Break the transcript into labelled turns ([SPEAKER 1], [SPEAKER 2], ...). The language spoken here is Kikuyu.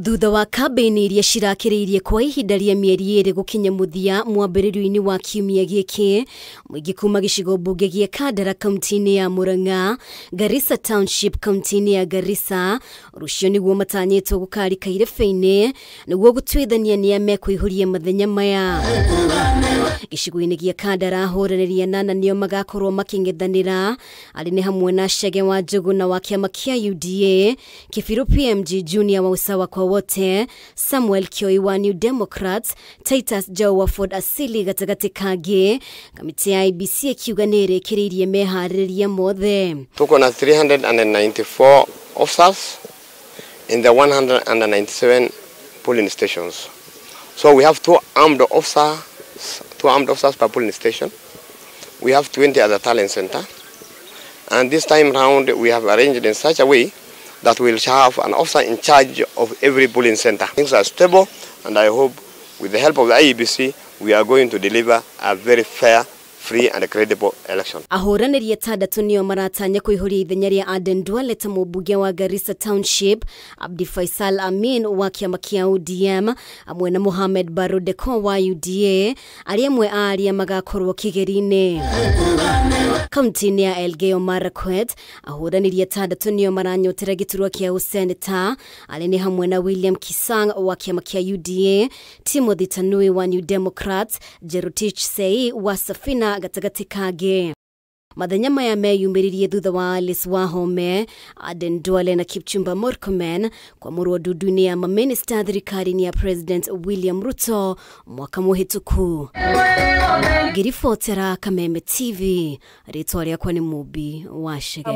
[SPEAKER 1] Thutha wa kambĩini iria cirakĩrĩirie kwa ihinda rĩa mĩeri ĩrĩ gũkinya mũthia mwambĩrĩrio-inĩ wa kiumia gĩkĩ, mũingĩ kuma gĩcigo mbunge gĩa Kandara kaunti-inĩ ya Murang'a, Garissa Township kaunti-inĩ ya Garissa, rũciũ nĩguo matanyĩtwo gũkarika irebe-inĩ nĩguo gũtuithania nĩa mekũihũria mathenya maya. Gĩcigo-inĩ gĩa Kandara ahũranĩri anana nĩo magakorwo makĩng'ethanĩra, arĩ nĩ hamwe na Chege wa Njũgũna wa kĩama kĩa UDA, Kibiru PMG Junior wa Usawa kwa Wote, Samuel Kioi wa New Democrats, Titus Joe wa Ford Asili gatagatĩ kangĩ. Kamĩtĩ ya IEBC ĩkiuga nĩ ĩrĩkĩrĩirie meharĩrĩria mothe.
[SPEAKER 2] Tuko na 394 officers in the 197 polling stations. So we have two armed officers per polling station. We have 20 at the talent center. And this time round we have arranged in such a way that we'll have an officer in charge of every polling center. Things are stable, and I hope with the help of the IEBC we are going to deliver a very fair, free and credible election.
[SPEAKER 1] Ahũranĩri atandatũ nĩo maratanya kũihũria ithenya rĩa Aden Duale ta mũmbunge wa Garissa Township, Abdi Faisal Amin wa kĩama kĩa ODM amwe na Mohamed Barodeko wa UDA, arĩa amwe a arĩa magakorwo kĩgeri-inĩ. Kaunti-inĩ ya Elgeyo Marakwet, ahũranĩri atandatũ nĩo maranyotera gĩturwa kĩa ũseneta, arĩa nĩ hamwe na William Kisang wa kĩama kĩa UDA, Timothy Tanui wa New Democrats, Jerotich Sei wa Safina gatagatĩ kangĩ. Mathenya maya meyumĩririe thutha wa Alice Wahome, Aden Duale na Kipchumba Murkomen kwamũrwo ndundu-inĩ ya mamĩnĩsta thirikari-inĩ ya President William Ruto mwaka mũhĩtũku. Ngĩribotera Kameme TV, rĩtwa rĩakwa nĩ Mũmbi wa Chege.